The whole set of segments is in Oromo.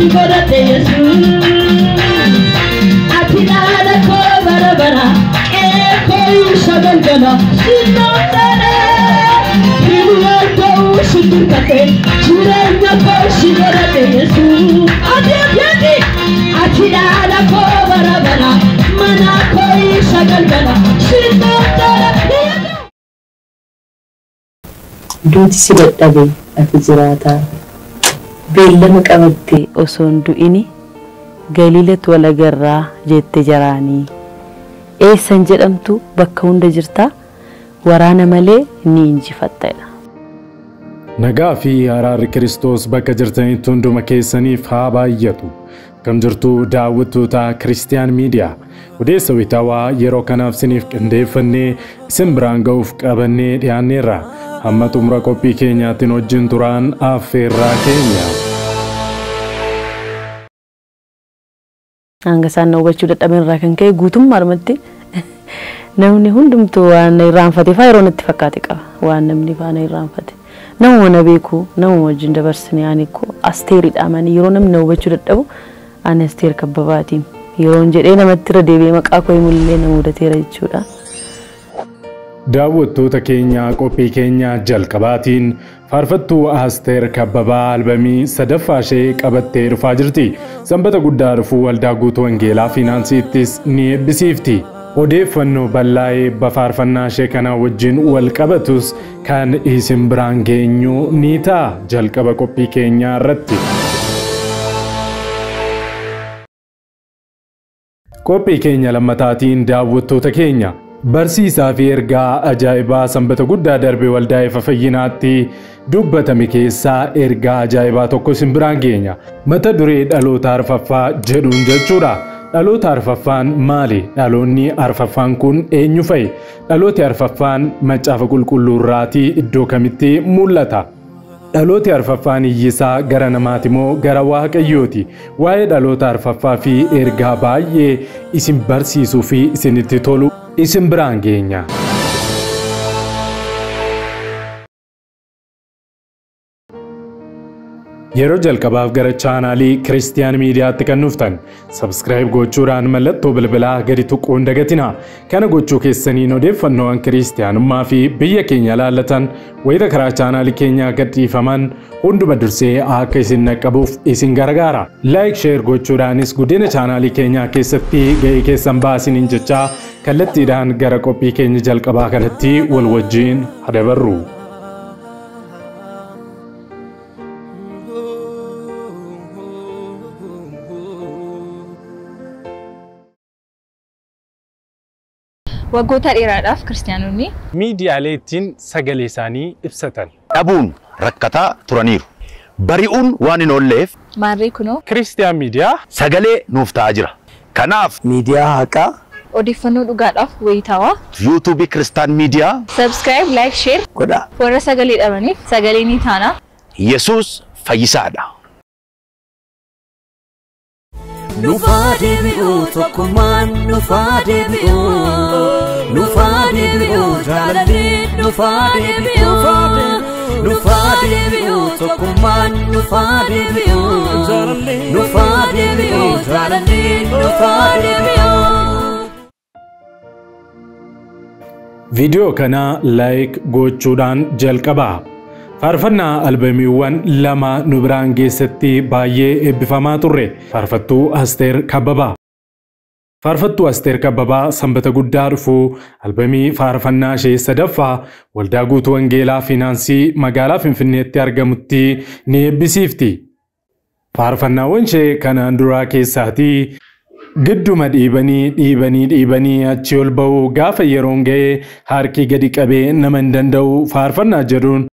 si godhadhe Yesuus. Ati dhaala koo bara bara, qe'ee koo isa galgala, sinnoon hin danda'u si dirqate, jireenya koo si godhadhe Yesuus. Ati ati ati ati dhaala koo bara bara, mana koo isa galgala, sinnoon. Duuti si dadhabe, ati jiraataa. Beellama qabatte osoo hin du'ini Galiilatti wal agarraa jette jaraanii. Eessan jedhamtu bakka hunda jirtaa, waraana malee ni injifatta. Nagaa fi araarri Kiristoos bakka jirtanitti hunduma keessaniif haa baay'atu. Akkam jirtu daawwattoota Kiristiyaan Miidiyaa? Odeessa wayitaawaa yeroo kanaaf isiniif qindeeffannee isin biraan ga'uuf qabannee dhiyaanneerra. Hamma xumura qophii keenyaatiin wajjin turaan affeerraa keenya. Hanga isaan na hubachuu dadhaban irraa kan ka'e guutummaadhumatti namni hundumtuu waan na irraanfate fa'aa yeroo natti fakkaate qaba. Waan namni faana irraanfate. Namuma na beeku, namuma wajjin dabarsine, ani koo Asteeridha manii yeroo namni na hubachuu dadhabu ani Asteer Kabbabaatiin yeroon jedhee namatti irra deebi'ee maqaa koo himullee na mudateera jechuudha. Daawwattoota keenya, qophii keenya jalqabaatiin faarfattuu Asteer Kabbabaa albamii sadaffaa ishee qabattee dhufaa jirti. Sanbata guddaa dhufuu waldaa guutuu Wangeelaa Fiinaansiittis ni eebbisiifti. Odeeffannoo bal'aa eebba faarfannaa ishee kana wajjin wal qabatus kan isin biraan geenyu ni ta'a jalqaba qophii keenyaa irratti. Qophii keenya lammataatiin, daawwattoota keenya, barsiisaa fi ergaa ajaa'ibaa sanbata guddaa darbe waldaa Ifa Fayyinaatti dubbatame keessaa ergaa ajaa'ibaa tokko isin biraan geenya. Mata duree dhaloota arfaffaa jedhuun jechuudha. Dhaloota arfaffaan maali? Dhaloonni arfaffaan kun eenyu fa'i? Dhalooti arfaffaan macaafa qulqulluu irraatii iddoo kamitti mul'ata? Dhalooti arfaffaan iyyisaa gara namaati moo gara Waaqayyooti? Waa'ee dhaloota arfaffaa fi ergaa baay'ee isin barsiisuu fi isinitti tolu isin biraan geenya. Yeroo jalqabaaf gara chaanaalii Kiristiyaan Miidiyaatti kan dhuftan subscribe gochuudhaan mallattoo bilbilaa gadi tuquu hin dagatinaa. Kana gochuu keessaniin odeeffannoowwan kiristiyaanummaa fi biyya keenya laallatan wayita karaa chaanaalii keenyaa gadhiifaman hunduma dursee akka isin naqqabuuf isin gargaara. Like, share gochuudhaanis guddina chaanaalii keenyaa keessatti ga'ee keessan baasiniin jechaa, kallattiidhaan gara qophii keenya jalqabaa kanatti wal wajjin hadabarru. Waggoota dheeraadhaaf kiristaanonni miidiyaalee ittiin sagalee isaanii ibsatan dhabuun rakkataa turaniiru. Bari'uun waan hin oolleef maarree kunoo Kiristiyaan Miidiyaa sagalee nuuf ta'aa jira. Kanaaf miidiyaa haqaa odeeffannoo dhugaadhaaf wayitaawaa yuutuubii Kiristaan Miidiyaa subscribe, like, share godhaa. Warra sagalee dhabaniif sagalee ni taana. Yesuus fayyisaadha. Nufaa deebi'u tokkummaan, nufaa deebi'u, nufaa deebi'u jaalalli, nufaa deebi'u, nufaa deebi'u tokkummaan, nufaa deebi'u, nufaa deebi'u jaalalli, nufaa deebi'u. Viidiyoo kana like gochuudhaan jalqabaa. Faarfannaa albamiiwwan lama nu biraan geessatti baay'ee eebbifamaa turre. Faarfattuu Asteer Kabbabaa. Faarfattuu Asteer Kabbabaa sanbata guddaa dhufuu albamii faarfannaa ishee sadaffaa waldaa guutuu Wangeelaa Fiinaansii magaalaa Finfinneetti argamutti ni eebbisiifti. Faarfannaawwan ishee kanaan duraa keessaatii gidduma dhiibanii dhiibanii dhiibanii achi ol ba'uu, gaafa yeroon ga'ee harki gadi qabee nama hin danda'u faarfannaa jedhuun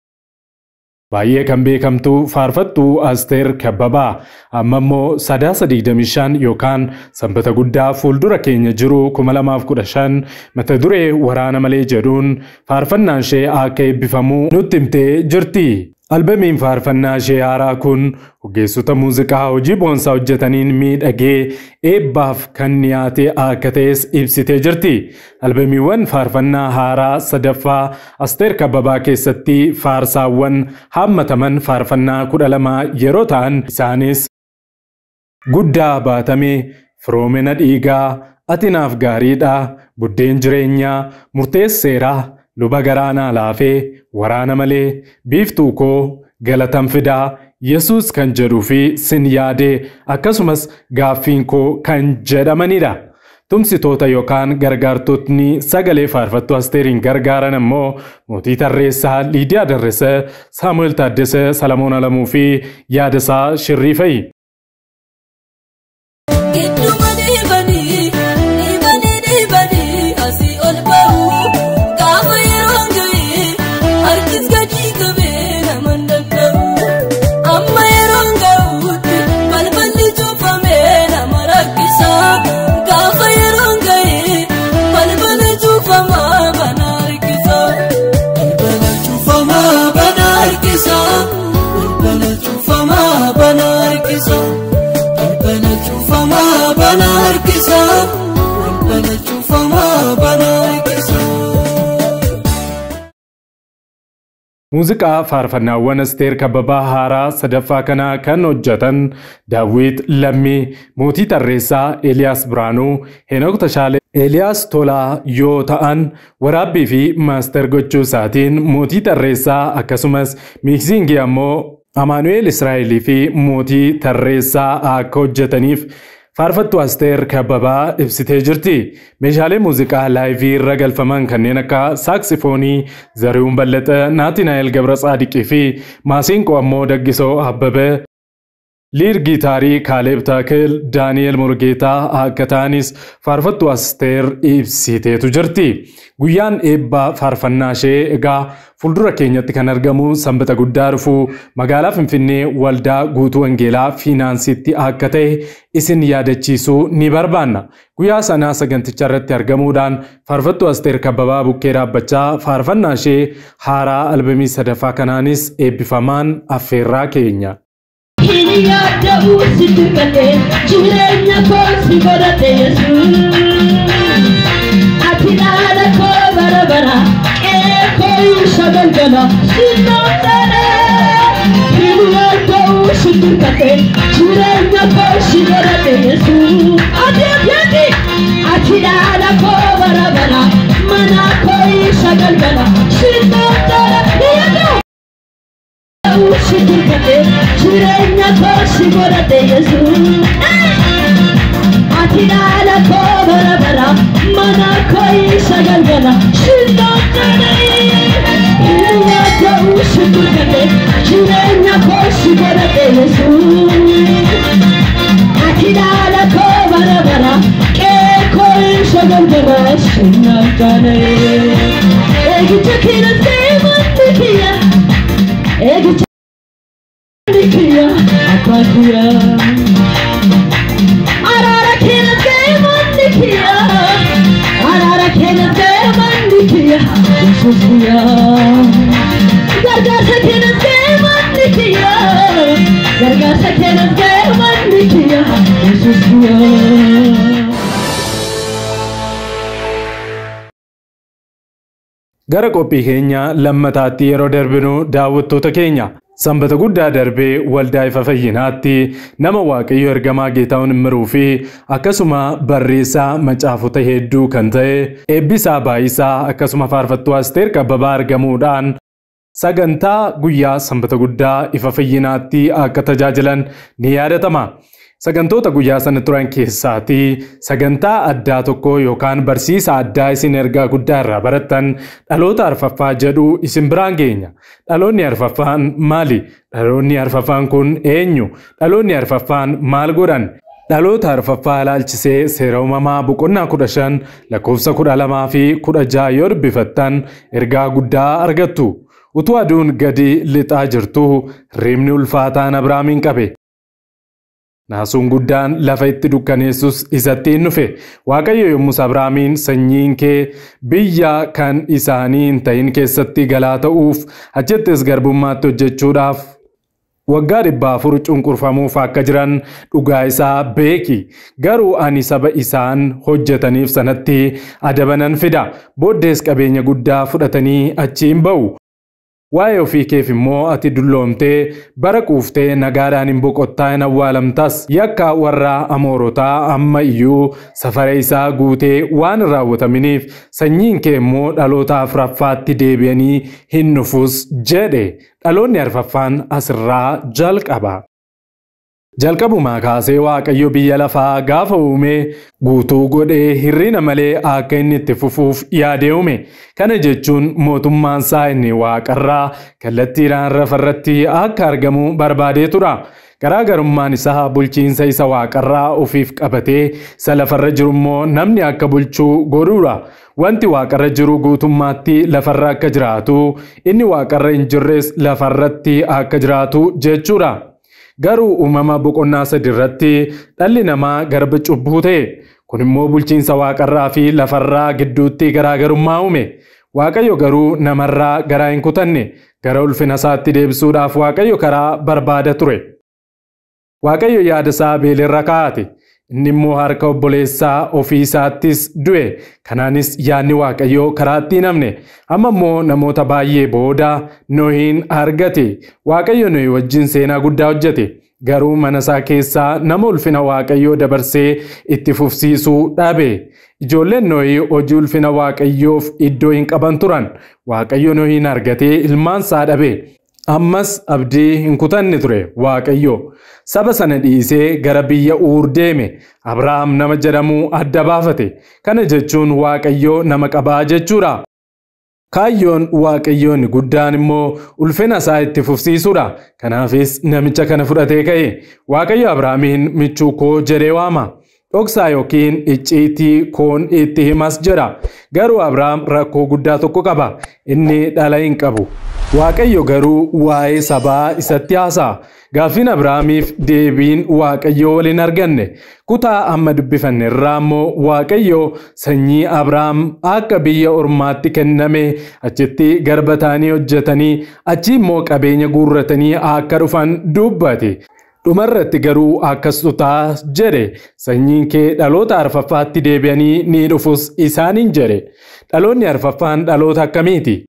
baay'ee kan beekamtu faarfattuu Asteer Kabbabaa amma immoo Sadaasa 25 yookaan sanbata guddaa fuuldura keenya jiru 2015 mata duree waraana malee jedhuun faarfannaan ishee akka eebbifamu nutti himtee jirti. Albamiin faarfannaa ishee haaraa kun ogeessota muuziqaa hojii boonsaa hojjetaniin miidhagee eebbaaf kan dhiyaate akka ta'es ibsitee jirti. Albamiiwwan faarfannaa haaraa sadaffaa Asteer Kabbabaa keessatti faarsaawwan haammataman faarfannaa 12 yeroo ta'an, isaanis Guddaa Baatamee, Firoomina Dhiigaa, Ati Naaf Gaariidha, Buddeen Jireenyaa, Murteesseeraa, Luba Garaanaa Laafee, Waraana Malee, Biiftuu Koo, Galatan Fidaa, Yesuus kan jedhuu fi Sin Yaadee akkasumas Gaaffiin Koo kan jedhamanidha. Tumsitoota yookaan gargaartotni sagalee faarfattuu Asteeriin gargaaran ammoo Mootii Tarreessaa, Liidiyaa Darrese, Saamu'eel Taaddesee, Salamoon Alamuu fi Yaadasaa Shirrii fa'i. Gidduma dhiibanii, dhiibanii dhiibanii asii ol ba'u. Gaafa yeroon ga'e harkis gadi qabee nama hin danda'u. Amma yeroon ga'utti balballi cufamee nama rakkisa. Gaafa yeroon ga'e balbala cufamaa bana harkisa. Balbala cufamaa bana harkisa. Balbala cufamaa bana harkisa. Balbala cufamaa bana harkisa. Balbala cufamaa bana harkisa. Muuziqaa faarfannaawwan Asteer Kabbabaa haaraa sadaffaa kanaa kan hojjetan Daawit Lammii, Mootii Tarreessaa, Eeliyaas Biraanuu, Henook Tashaalee, Eeliyaas Tolaa yoo ta'an waraabbii fi maaster gochuu isaatiin Mootii Tarreessaa akkasumas miiksiingii ammoo Amaanu'eel Israa'elii fi Mootii Tarreessaa akka hojjetaniif faarfattuu Asteer Kabbabaa ibsitee jirti. Meeshaalee muuziqaa laayivii irra galfaman kanneen akka saaksifoonii, Zarihuun Ballaxaa, Naatinaa'el Gabra Tsaadiqii fi Maasiinqoo ammoo Daggisoo Abbabee, Liid giitaarii Kaaleeb Taakil, Daani'el Murgeetaa akka ta'anis faarfattuu Asteer ibsiteetu jirti. Guyyaan eebbaa faarfannaa ishee egaa fuuldura keenyatti kan argamu Sanbata guddaa dhufu magaalaa Finfinnee waldaa guutuu Wangeelaa Fiinaansiitti akka ta'e isin yaadachiisuu ni barbaanna. Guyyaa sanaa saganticha irratti argamuudhaan faarfattuu Asteer Kabbabaa bukkee dhaabbachaa faarfannaa ishee haaraa albamii sadaffaa kanaanis eebbifamaan affeerraa keenya. Hiriyaa da'uu si dirqate, jireenya koo si godhate Yesuus. Ati dhaala koo bara bara, qe'ee koo isa galgala, si nootane. Hiriyaa da'uu si dirqate, jireenya koo si godhate Yesuus. Ati ati ati, ati dhaala koo bara bara, mana koo isa galgala, si nootane. Hiriyaa da'uu si dirqate, jireenya koo si godhate Yesuus. Ati dhaala koo bara bara, mana koo isa galgala, si nootane. Hiriyaa da'uu si dirqate, jireenya koo si godhate Yesuus. Ati dhaala koo bara bara, qe'ee koo isa galgala, si nootane. Eegicha kiirratti manni kiyya, eegicha kiyya, abbaa kiyya. Araara keenyatti manni kiyya, araara keenyatti manni kiyya, Yesuus kiyya. Gargaarsa keenyatti manni kiyya, gargaarsa keenyatti manni kiyya, Yesuus kiyya. Gara qophii keenya lammataatti yeroo darbinu daawwattoota keenya Sanbata guddaa darbee waldaa ifa fayyinaatti nama Waaqayyo ergamaa Geetahuun Immiruu fi akkasuma barreessaa macaafota hedduu kan ta'e Eebbisaa Baayisaa akkasuma faarfattuu Asteer Kabbabaa argamuudhaan sagantaa guyyaa Sanbata guddaa ifa fayyinaatti akka tajaajilan ni yaadatama. Sagantoota guyyaa sana turan keessaatii sagantaa addaa tokko yookaan barsiisa addaa isin ergaa guddaa irraa barattan dhaloota arfaffaa jedhu isin biraan geenya. Dhaloonni arfaffaan maali? Dhaloonni arfaffaan kun eenyu? Dhaloonni arfaffaan maal godhan? Dhaloota arfaffaa ilaalchisee seera uumamaa boqonnaa 15 lakkoofsa 12 fi 16 yoo dubbifattan ergaa guddaa argattu. Utuu aduun gadi lixaa jirtu riimni ulfaataan Abrahaamiin qabe. Naasuun guddaan lafa itti dukkaneessus isatti hin dhufe. Waaqayyo yommus Abrahaamiin sanyiin kee biyya kan isaanii hin ta'in keessatti galaa ta'uuf achittis garbummaatti hojjechuudhaaf waggaa 400 cunqurfamuuf akka jiran dhugaa isaa beeki. Garuu ani saba isaan hojjetaniif sanatti adabanan fida. Booddees qabeenya guddaa fudhatanii achi hin ba'u. Waa'ee ofii keef immoo ati dulloomtee bara quuftee nagaadhaan hin boqottaa hin awwaalamtas. Yakka warra Amoorotaa amma iyyuu safara isaa guutee waan hin raawwataminiif sanyiin kee immoo dhaloota afuraffaatti deebi'anii hin dhufus jedhe. Dhaloonni arfaffaan asirraa jalqaba. Jalqabumaa kaasee Waaqayyo biyya lafaa gaafa uume guutuu godhee hirrina malee akka inni itti fufuuf yaadee uume. Kana jechuun mootummaan isaa inni waaqarraa kallattiidhaan lafarratti akka argamu barbaadee tura. Garaagarummaan isaa bulchiinsa isa waaqarraa ofiif qabatee isa lafarra jiru immoo namni akka bulchuu godhuudha. Wanti waaqarra jiru guutummaatti lafarra akka jiraatu, inni waaqarra hin jirres lafarratti akka jiraatu jechuudha. Garuu uumama boqonnaa 3 irratti dhalli namaa garba cubbuu ta'e. Kun immoo bulchiinsa waaqarraa fi lafarraa gidduutti garaagarummaa uume. Waaqayyo garuu namarraa garaa hin kutanne. Gara ulfina isaatti deebisuudhaaf Waaqayyo karaa barbaada ture. Waaqayyo yaada isaa Abeelirra kaa'ate. Inni immoo harka obboleessaa ofii isaattis du'e. Kanaanis yaadni Waaqayyoo karaatti hin hafne. Amma immoo namoota baay'ee booda Nohiin argate. Waaqayyo Nohii wajjin seenaa guddaa hojjete. Garuu mana isaa keessaa nama ulfina Waaqayyoo dabarsee itti fufsiisuu dhabe. Ijoolleen Nohii hojii ulfina Waaqayyoof iddoo hin qaban turan. Waaqayyo Nohiin argatee ilmaan isaa dhabe. Ammas abdii hin kutanne ture Waaqayyo. Saba sana dhiisee gara biyya Uur deeme. Abrahaam nama jedhamu adda baafate. Kana jechuun Waaqayyo nama qabaa jechuudha. Kaayyoon Waaqayyoon guddaan immoo ulfina isaa itti fufsiisuudha. Kanaafis namicha kana fudhatee ka'e. Waaqayyo Abrahaamiin michuu koo jedhee waama. Dhoksaa yookiin icciitii koon itti himas jedha. Garuu Abrahaam rakkoo guddaa tokko qaba. Inni dhala hin qabu. Waaqayyo garuu waa'ee sabaa isatti haasa'a. Gaaffiin Abrahaamiif deebiin Waaqayyoo waliin arganne. Kutaa amma dubbifanne irraa immoo Waaqayyo sanyii Abrahaam akka biyya ormaatti kenname achitti garba ta'anii hojjetanii achi immoo qabeenya guurratanii akka dhufan dubbate. Dhumarratti garuu akkas ta'a jedhe. Sanyiin kee dhaloota arfaffaatti deebi'anii ni dhufus isaaniin jedhe. Dhaloonni arfaffaan dhaloota akkamiiti?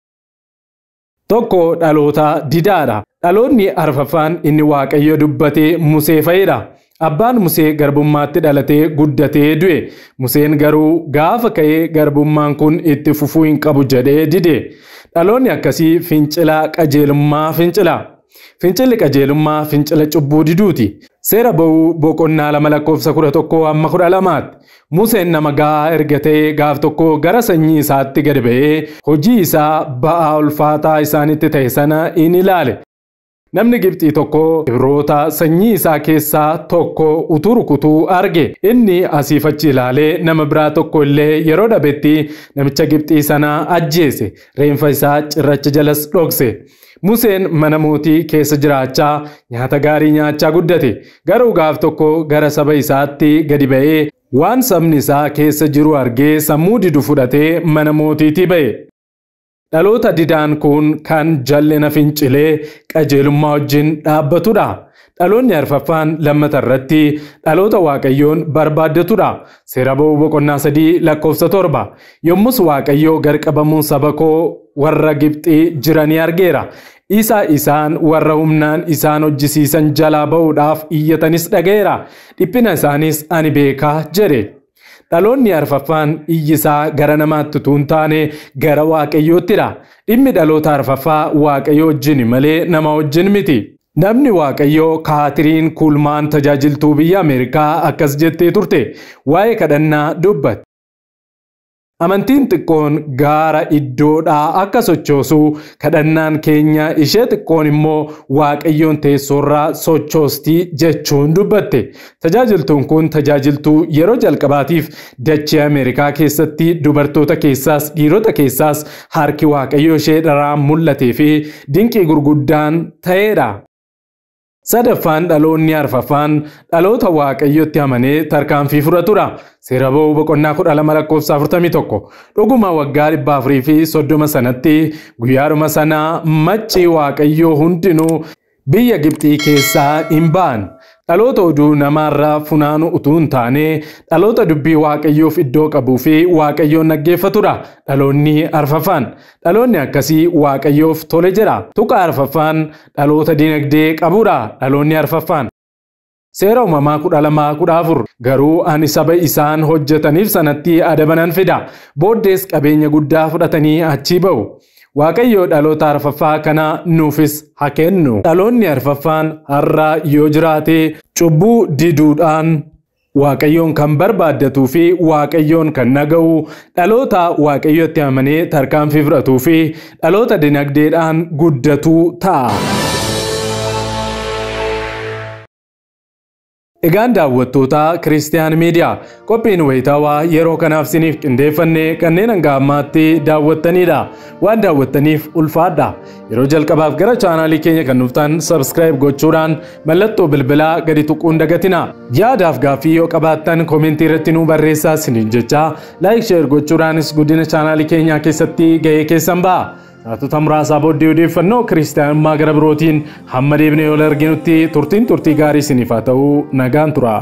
Tokko dhaloota didaadha. Dhaloonni arfaffaan inni Waaqayyo dubbatee Musee fa'idha. Abbaan Musee garbummaatti dhalatee guddatee du'e. Museen garuu gaafa ka'ee garbummaan kun itti fufuu hin qabu jedhee dide. Dhaloonni akkasii fincila qajeelummaa fincila. Fincilli qajeelummaa fincila cubbuu diduuti. Seera ba'uu boqonnaa 2 lakkoofsa 11 hamma 12tti. Museen nama gahaa erga ta'ee gaaf tokko gara sanyii isaatti gad ba'ee hojii isaa ba'aa ulfaataa isaanitti ta'e sana in ilaale. Namni Gibxii tokko Ibroota sanyii isaa keessaa tokko utuu rukutuu arge. Inni asiif achi ilaalee nama biraa tokko illee yeroo dhabetti namicha Gibxii sana ajjeese. Reenfa isaa cirracha jalas dhokse. Museen mana mootii keessa jiraachaa nyaata gaarii nyaachaa guddate. Garuu gaaf tokko gara saba isaatti gadi ba'ee waan sabni isaa keessa jiru argee sammuu didu fudhatee mana mootiitii ba'e. Dhaloota didaan kun kan jallina fincilee qajeelummaa wajjin dhaabbatudha. Dhaloonni arfaffaan lammata irratti dhaloota Waaqayyoon barbaaddatudha. Seera ba'uu boqonnaa 3 lakkoofsa 7. Yommus Waaqayyoo garqabamuu saba koo warra Gibxii jiranii argeera. Isa isaan warra humnaan isaan hojjisiisan jalaa ba'uudhaaf iyyatanis dhaga'eera. Dhiphina isaanis ani beekaa jedhe. Dhaloonni arfaffaan iyyisaa gara namaatti utuu hin taane gara Waaqayyoottidha. Dhimmi dhaloota arfaffaa Waaqayyo wajjin malee nama wajjin miti. Namni Waaqayyoo Kaatiriin Kuulmaan tajaajiltuu biyya Ameerikaa akkas jettee turte. Waa'ee kadhannaa dubbatte. Amantiin xiqqoon gaara iddoodhaa akka sochoosu kadhannaan keenya ishee xiqqoon immoo Waaqayyoon teessoorraa sochoostii jechuun dubbatte. Tajaajiltuun kun tajaajiltuu yeroo jalqabaatiif dachee Ameerikaa keessatti dubartoota keessaas dhiirota keessaas harki Waaqayyoo ishee dharaan mul'atee fi dinqii gurguddaan ta'edha. Sadaffaan dhaloonni arfaffaan dhaloota Waaqayyotti amanee tarkaanfii fudhatudha. Seera ba'uu boqonnaa 12 lakkoofsa 41. Dhuguma waggaa 430 sanatti guyyaadhuma sana macci Waaqayyoo hundinuu biyya Gibxii keessaa hin ba'an. Dhaloota oduu namaarraa funaanu utuu hin taane, dhaloota dubbii Waaqayyoof iddoo qabuu fi Waaqayyoon dhaggeeffatudha. Dhaloonni arfaffaan. Dhaloonni akkasii Waaqayyoof tole jedha. Tuqaa arfaffaan dhaloota dinagdee qabudha. Dhaloonni arfaffaan. Seera Uumamaa 12:14, garuu ani saba isaan hojjetaniif sanatti adaba nan fida. Booddees qabeenya guddaa fudhatanii achii ba'u. Waaqayyo dhaloota arfaffaa kana nuufis haa kennu. Dhaloonni arfaffaan har'a yoo jiraate, cubbuu diduudhaan Waaqayyoon kan barbaaddatuu fi Waaqayyoon kan dhaga'u, dhaloota Waaqayyotti amanee tarkaanfii fudhatuu fi dhaloota dinagdeedhaan guddatuu ta'a. Egaan daawwattoota Kiristiyaan Miidiyaa, qophiin wayitaawaa yeroo kanaaf siniif qindeeffanne kanneen hanga ammaatti daawwattanidha. Waan daawwattaniif ulfaadha. Yeroo jalqabaaf gara chaanaalii keenya kan dhuftan, subscribe gochuudhaan mallattoo bilbilaa gadi tuquun dagatina. Yaadaaf gaaffii yoo qabaattan koomentii irratti nuu barreessaa siniin jechaa, like, share gochuudhaanis guddina chaanaalii keenyaa keessatti gahee keessan ba'a. Saatota muraasaa booddee odeeffannoo kiristaanummaa gara birootiin hamma deebinee ol arginutti turtiin turtii gaarii isiniif haa ta'u, nagaan tura.